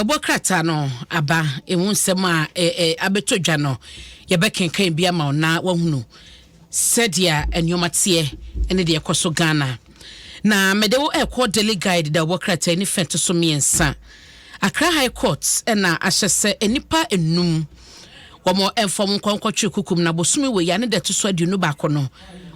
Ɛbɔ krataa no aba, emu nsɛm a abɛtɔ dwa no, yɛbɛkenkan bi ama wo na woahunu sɛdeɛ nneɛma teɛ ne deɛ ɛkɔ so Ghana. Na mede wo ɛrekɔ Daily Guide da ɛbɔ krataa ne fɛ to so mmiɛnsa. Accra High Court na ahyɛ sɛ nnipa nnum wɔn mfa wɔn nkɔ nkɔtwe kukum na bosome wei ya ne da ɛto so 21 no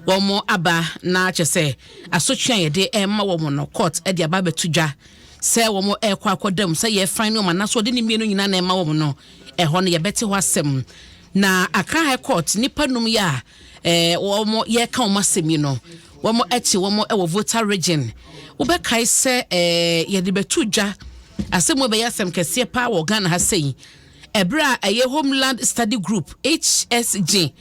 wɔn aba, na kyɛ sɛ asotwe a yɛde ɛrema wɔn no, court de aba abɛto dwa sɛ wɔn ɛrekɔ akɔda mu, sɛ yɛfan ne wɔn anaasɛ wɔde ne mmienu nyinaa na ɛma wɔn no, ɛhɔ no yɛbɛte hɔ asɛm. Na Accra High Court, nipa num yi a wɔn yɛreka wɔn asɛm yi no, wɔn akyi wɔn wɔ Volta Region. Wobɛkae sɛ yɛde bɛto dwa asɛm mu bɛyɛ asɛm kɛseɛ paa wɔ Ghana ha sɛyi, ɛberɛ a ɛyɛ Homeland Study Group, HSG,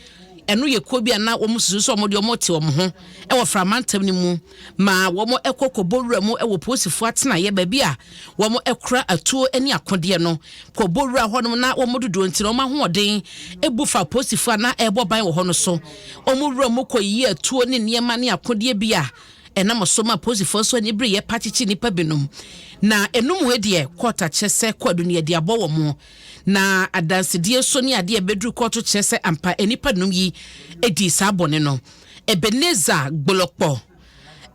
ɛno yɛ kuo bi a na wɔn susu sɛ wɔn de wɔn te wɔn ho ɛwɔ framantam no mu ma wɔn ɛkɔ kɔbɔ wura mu ɛwɔ polisifoɔ atenaeɛ baabi a wɔn ɛkora atuo ne akodeɛ no, kɔbɔ wura hɔnom, na wɔn dodoɔ nti na wɔn ahoɔden ebu fa polisifoɔ a na ɛrebɔ ban wɔ hɔ no so. Wɔn wura mu kɔ yiyi atuo ne nneɛma ne akodeɛ bi a ɛnam so ma polisifoɔ nso ani bere yɛ pa kyekye nipa binom. Na enum wɔ deɛ court akyerɛ sɛ kɔɔdo no yɛde abɔ wɔn mo, na adansedie so ne adeɛ bɛduru kɔɔto kyerɛ sɛ ampa nipa num yi edi saa bɔne no: Ebenezer Gbolɔkpɔ,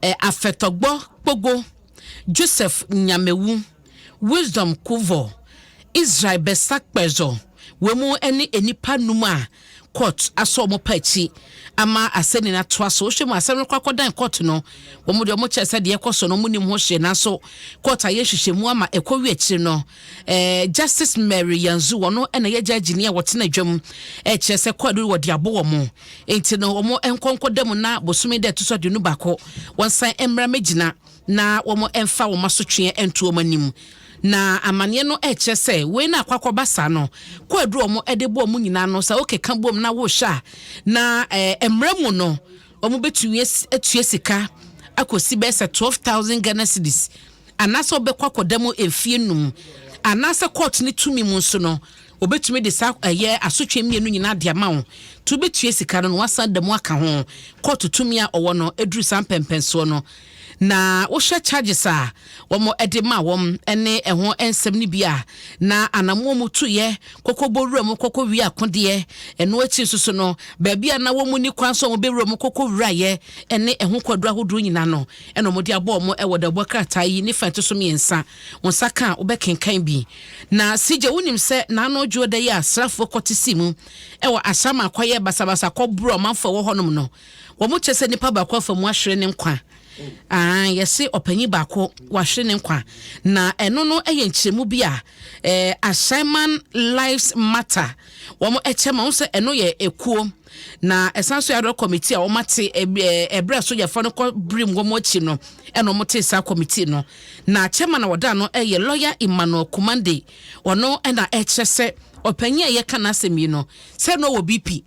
Afɛtɔgbɔ Kpogo, Joseph Nyamewu, Wisdom Kuvo, Israel Bɛsa Kpɛzɔ. Wɔn mu ne nipa num a court asɔ wɔn pa akyi ama asɛnni no atoa so. Wohwɛ mu, asɛm no kɔ akɔdan court no, wɔn deɛ wɔn kyerɛ sɛ deɛ ɛkɔ so no wɔn nim ho hwee, nanso court ayɛ nhwehwɛmu ama ɛkɔ wi akyire no, Justice Mary Yanzu, wɔn ɛna yɛ judge ni a wɔtena dwam, ɛkyerɛ sɛ court no wɔde abɔ wɔn, nti no wɔn nkɔnkɔ da mu na bosome dɛ ɛto so 21 wɔn san mmra mɛgyina na wɔn mfa wɔn asotwe nto wɔn anim. Na amanneɛ no ɛkyerɛ sɛ wei na akɔakɔba saa no kɔ aduru wɔn de bɔ wɔn nyinaa no sɛ wokeka bom na wohyɛ a na mmerɛ mu no wɔn bɛtumi atua sika akɔsi bɛyɛ sɛ 12,000 Ghana cedis, anaasɛ wɔbɛkɔ akɔda mu mfie 5, anaasɛ court ne tumi mu nso no wɔbɛtumi de saa ɛyɛ asotwe mmienu nyinaa de ama wo to wobɛtua sika no na wasan da mu aka ho. Court tumi a ɔwɔ no ɛduru saa mpɛmpɛnsoɔ no. Na wohwɛ charges a wɔn de ma wɔn ne ɛho nsɛm no bi a na anamoɔ mu tuyɛ kɔkɔ bɔ wura mu kɔkɔ wie akodeɛ, ɛno akyi nso so no baabi a na wɔn mu ni kwan so a wɔn bɛwura mu kɔkɔ wurayɛ ne ɛho kwaduro ahodoɔ nyinaa no ɛna wɔn de abɔ wɔn ɛwɔ dabɔ krataa yi ne fa ɛto so mmiɛnsa. Wɔn nsa ka a wɔbɛkenkan bi. Na sigye wonim sɛ n'ano dwo da yi a asraafoɔ kɔte si mu ɛwɔ asam akɔyɛ basabasa kɔboro ɔmanfoɔ ɛwɔ hɔnom no, wɔn kyɛ sɛ nipa baako afa mu ahwere ne nkwa. Yɛse ɔpanyin baako wahwere ne nkwa, na ɛno no yɛ nkyerɛmu bi a Ashaiman Lives Matter wɔn kyɛ ma wɔn sɛ ɛno yɛ ekuo na ɛsan so yɛ adɔ committee a wɔn ate ɛbrɛ a sogyafoɔ no kɔ birim wɔn akyi no ɛna wɔn te saa committee no. Na chairman a wɔda no yɛ Lawyer Emmanuel Kumande. Ɔno ɛna ɛkyerɛ sɛ ɔpanyin a yɛka n'asɛm yi no sɛ no wɔ BP,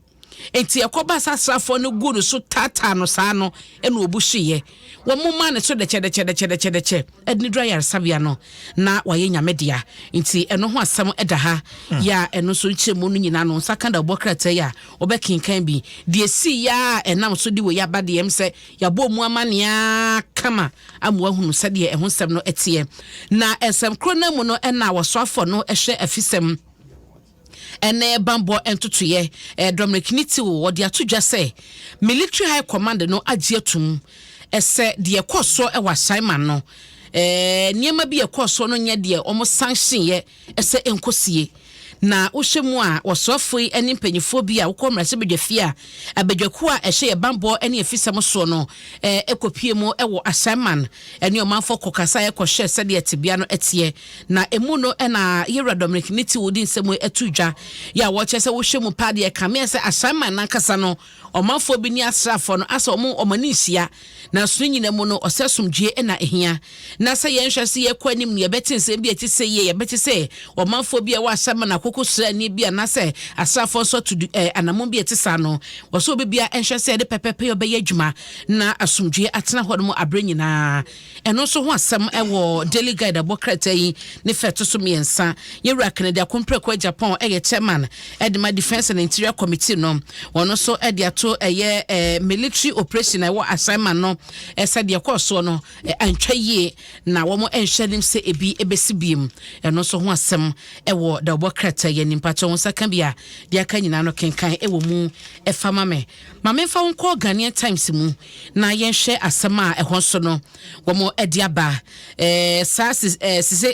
nti ɛkɔba sa asraafoɔ no gu no so taataa no saa no ɛna obu hyeeɛ. Wɔn mo maa ne so dɛkyɛ dɛkyɛ dɛkyɛ dɛkyɛ dɛkyɛ ɛde ne duru ayaresabea no na wayɛ Nyame dea. Nti ɛno ho asɛm ɛda ha yɛ a ɛno nso nkyerɛmu no nyinaa no nsa ka da ɔbɔ krataa yi a wɔbɛkenkan bi deɛ si yɛ a ɛnam so de wɔ yɛ aba deɛ m sɛ yɛabɔ mu amanneɛ kama ama wahunu sɛdeɛ ɛho nsɛm no ɛteɛ. Na ɛsɛm koro no mu no ɛna wɔsoafoɔ no ɛhwɛ afisɛm ɛne bambɔ ntotoyɛ, Dominic Nitiwul, wɔde ato dwa sɛ Military High Command no agye atum ɛsɛ deɛ ɛkɔ so ɛwɔ Ashaiman no, nneɛma bi ɛkɔ so no nyɛ deɛ wɔn sanction yɛ ɛsɛ nkosie. Na wohyɛ mu a wɔsoafoɔ yi ne mpanyinfoɔ bi a wokɔ mmarahyɛbadwa fie a abadwakuo a ɛhyɛ yɛ bambɔ ne afisɛm soɔ no ɛkɔpie mu ɛwɔ Ashaiman ɛne ɔmanfoɔ kɔkasa ɛkɔhyɛ sɛdeɛ tebea no ɛteɛ. Na emu no ɛna yɛwura Dominic Nitiwul di nsɛm ɛto dwa yɛ a wɔkyerɛ sɛ wohyɛ mu paa deɛ kame sɛ Ashaiman nankasa no ɔmanfoɔ bi ne asraafoɔ no asɛ ɔmo ɔmo ani nhyia. Nanso ne nyinaa mu no ɔsɛ asomdwie ɛna ehia, na sɛ yɛnhwɛ sɛ yɛkɔ anim no yɛbɛte nsɛm bi a ɛte sɛ yie, yɛbɛte sɛ ɔmanfoɔ bi a ɛwɔ Ashaiman. Ghana koko sraani bi anaasɛ asraafoɔ nso atu anammɔn bi a ɛte saa no, wɔsɛ obi bia nhwɛ sɛ ɛde pɛpɛpɛ ɔbɛyɛ adwuma na asomdwoeɛ atena hɔ nom aberɛ nyinaa. Ɛno nso ho asɛm ɛwɔ Daily Guide abɔ krataa yi ne fɛ ɛto so mmiɛnsa. Yɛwura Kennedy Akompreko Agyapong ɛyɛ chairman ɛde ma Defence and Interior Committee no, wɔn nso ɛde ato ɛyɛ military operation a ɛwɔ Ashaiman no ɛsɛ deɛ ɛkɔɔ soɔ no antwa yie na wɔn nhwɛ anim sɛ ebi ebesi biem. Ɛno nso ho asɛm ɛwɔ dawubɔ krataa yi anim. Pakyɛ wɔn nsa ka bi a, deɛ aka nyinaa no kenkan ɛwɔ mu ɛfa ma me. Maame, nfa wɔn kɔ Ghanaian Times mu na yɛnhwɛ asɛm a ɛhɔ nso no wɔn ɛde aba. Saa sise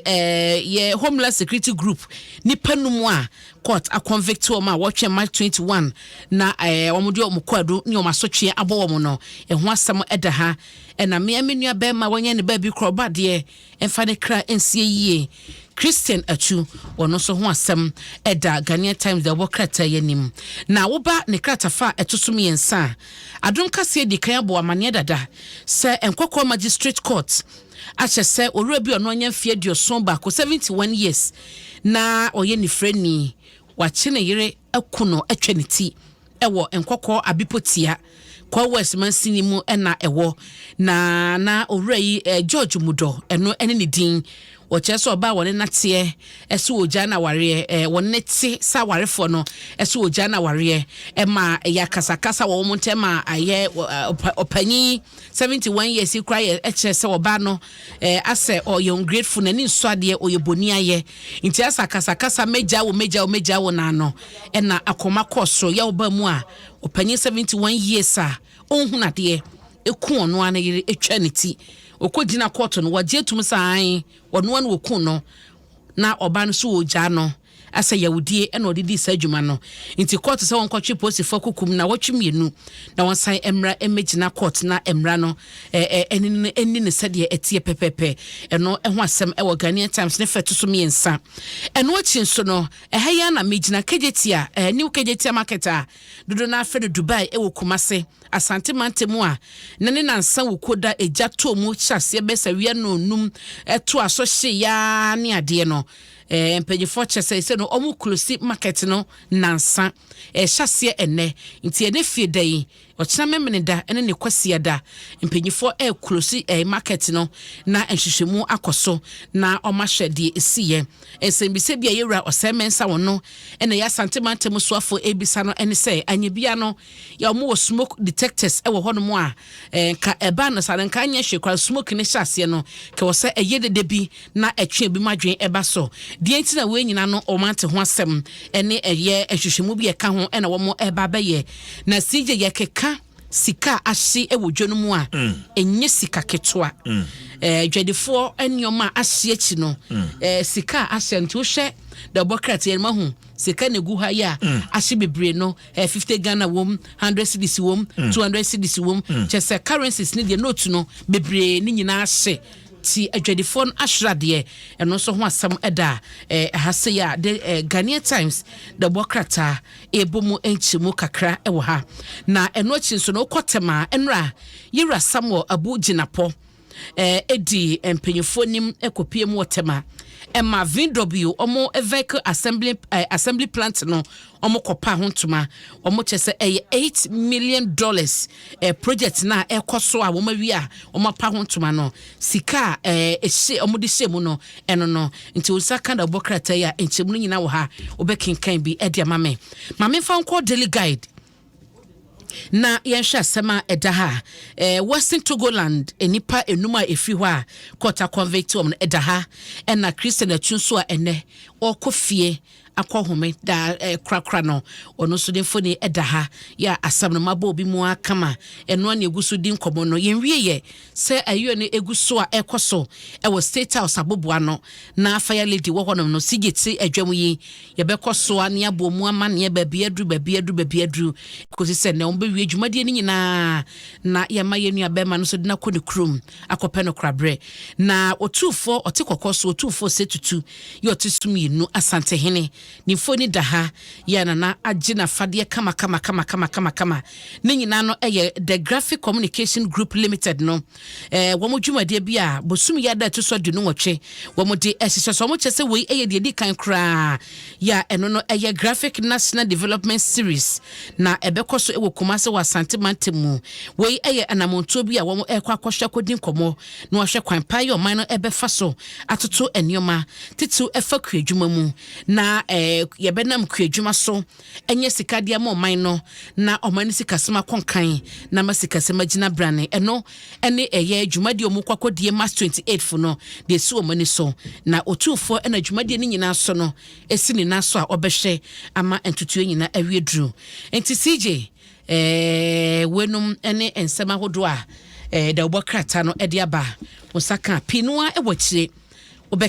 yɛ Homeland Security Group nipa num a court aconvict wɔn a wɔtwɛn March 21 na wɔn de wɔn kɔ ne wɔn asotwe abɔ wɔn no, ɛho asɛm ɛda ha. Ɛna mmea me nua bɛrima wɔnyɛ ne baabi korɔ ɔba deɛ ɛmfa ne kra nsie yie, Christian Atu, ɔno nso ho asɛm ɛda Ghanaian Times deɛ ɔbɔ krataa yi anim. Na woba ne kratafa a ɛto so mmiɛnsa a, Adom Kaseɛ di kan abɔ amanneɛ dada sɛ Nkɔkɔɔ Magistrate Court ahyɛ sɛ owura bi ɔno anya mfeɛ 71, 71 years, na ɔyɛ nifrani, wakye ne yere aku no atwa ne ti ɛwɔ Nkɔkɔɔ Abipotia Kɔ West mansini mu ɛna ɛwɔ. Na owura yi George Mudɔ, ɛno ɛne ne din. Wɔkyerɛ sɛ ɔbaa wɔne nateɛ ɛso ogya na awareɛ wɔne ne te sɛ awarefoɔ no ɛso ogya na awareɛ, ɛma ɛyɛ akasakasa wɔ wɔn ntɛm a ayɛ ɔpanyin 71 years yi kora yɛ ɛkyerɛ sɛ ɔbaa no asɛ ɔyɛ ungrateful, n'ani nsɔ adeɛ, ɔyɛ boni ayɛ. Nti asɛ akasakasa, mɛgya wo, mɛgya wo, mɛgya wo n'ano, ɛna akɔma kɔɔ so yɛ ɔbaa mu a ɔpanyin 71 years a ɔnhunu adeɛ eku ɔno ara ne yere etwa ne ti. Okɔ gyina court no, wɔgye etum sɛ ae, ɔno ara na oku no, na ɔbaa no so wɔ gyaa no asɛ yawudie ɛna ɔde di saa adwuma no. Nti court sɛ wɔnkɔtwe polisifoɔ kukum na wɔtwe mmienu na wɔnsan mmra mmɛgyina court na mmra no ɛɛ ɛne no ɛni ne sɛdeɛ ɛteɛ pɛpɛpɛ. Ɛno ɛho asɛm ɛwɔ Ghanaian Times ne fɛ to so mmiɛnsa. Ɛno akyi nso no, ɛha yi na megyina Kejetia, New Kejetia Market a dodo no afɛ no Dubai, ɛwɔ Kumase, Asante mantam a na ne nansa wɔ kuo da egya tɔɔ mu hyɛ aseɛ bɛsɛ wia no num ɛto aso hye yaa ne adeɛ no. Mpanyinfoɔ kyɛ sɛ no ɔmo close market no nansa, ɛhyɛ aseɛ ɛnɛ. Nti ɛnɛ fie da yi, ɔkyena Memene da ɛne ne Kwasia da, mpanyinfoɔ ɛɛclose market no na nhwehwɛmu akɔ so na ɔmo ahwɛ deɛ esiyɛ. Nsɛmbisa bi a yɛwura Ɔsɛe Mɛnsa wɔn no ɛna yɛ Asante mantam soafo ebisa no ɛne sɛ anyabia no yɛ ɔmo wɔ smoke detectors ɛwɔ hɔnom a nka ɛba no saa no, nka anyɛ hwee koraa, smoke ne hyɛ aseɛ no ka wɔ sɛ ɛyɛ dede bi na ɛtwe bi mu adwene ɛba so deɛ. Nti na wei nyinaa no ɔmo ante ho asɛm ɛne ɛyɛ nhwehwɛmu bi ɛka ho ɛna wɔn ɛba abɛyɛ. Na CJ, yɛkeka sika a ahye wɔ dwa no mu a, ɛnyɛ sika ketewa. Dwadifoɔ nneɛma a ahye akyi no, sika a ahyɛ. Nti wohwɛ dɛbɔ krataa no mahu sika na egu ha yi a ahye bebree no, 50 Ghana wɔm, 100 cedis wɔm, 200 cedis wɔm. Kyɛ sɛ currencies ne deɛ note no bebree ne nyinaa ahye ti adwadifoɔ no ahwerɛ adeɛ. Ɛno nso ho asɛm ɛda ɛha se yi a de Ghanaian Times dɛbɔ krataa ɛbɔ mu nkyɛmu kakra ɛwɔ ha. Na ɛno akyi nso no, wokɔ Tɛma ɛnora, yɛwura Samuel Abu Gyinapɔ ɛdi mpanyinfoɔ nim ɛkɔpie mu wɔ Tɛma ɛma VW ɔmo vehicle assembly plant no, ɔmo kɔpa ho ntoma. Ɔmo kyɛ sɛ ɛyɛ $8 million project na ɛkɔ so a wɔn awie a wɔn apa ho ntoma no, sika a ɛhyɛ ɔmo de hyɛ mu no ɛno no. Nti wɔn nsa ka na ɔbɔ krataa yi a nkyɛmu no nyinaa wɔ ha, wɔbɛkenkan bi ɛde ama me. Maame, nfa nkɔ Daily Guide na yɛnhwɛ asɛm a ɛda ha. Western Togoland nipa enum a efiri hɔ a court convict wɔn no ɛda ha. Ɛna Christian Atu nso a ɛnɛ ɔrekɔ fie akɔ home da korakora no, ɔno nso ne mfoni ɛda ha. Yɛ asɛm no mabɔ obi mu akama ɛno a na egu so di nkɔmɔ no yɛnwie yɛ sɛ ɛyɛ no egu so a ɛkɔ so ɛwɔ State House aboboa no na fire lady wɔ hɔnom no sigye te adwam yi. Yɛbɛkɔ so a ne abɔ mu ama neɛ baabi aduru, baabi aduru, baabi aduru kòsi sɛ nɛ wɔn bɛwie dwumadie no nyinaa na yɛma yɛn nua bɛrima no nso de n'akɔ ne kurom akɔpɛ no korabrɛ. Na Otumfoɔ ɔte kɔkɔɔ so, Otumfoɔ Sɛ Tutu yɛ ɔte so mmienu, Asantehene. Ne mfoni da ha yɛ a Nana agye n'afadeɛ kama kama kama kama kama kama. Ne nyinaa no yɛ The Graphic Communication Group Limited no eh, wɔn dwumadie bi a bosom yi ada ɛto so 28 wɔn de ɛhyehyɛ so. Wɔn kyɛ sɛ wei yɛ deɛ ɛdi kan koraa yɛ a ɛno no ɛyɛ Graphic National Development Series na ɛbɛkɔ so wɔ Kumase wɔ Asante mantam mu. Wei yɛ anamontuo bi a wɔn ɛrekɔ akɔhwɛ akɔdi nkɔmmɔ na wɔahwɛ kwan pa yɛ ɔman no ɛbɛfa so atoto nneɛma titiriw ɛfa kuadwuma mu na eh, yɛbɛnam kuadwuma so anya sika de ama ɔman no na ɔman no sikasɛm akɔ nkan na ama sikasɛm agyina brane. Ɛno ɛne ɛyɛ dwumadie a wɔn kɔ akɔdie March 28 fo no deɛ ɛsi wɔn ani so na Otumfoɔ ɛna dwumadie no nyinaa so no ɛsi ne nan so a ɔbɛhwɛ ama ntutuo nyinaa awie duru. Nti CJ eh, weinom ne nsɛm ahodoɔ a eh, dawubɔ krataa no de aba. Wo nsa ka pii no ara wɔ akyire.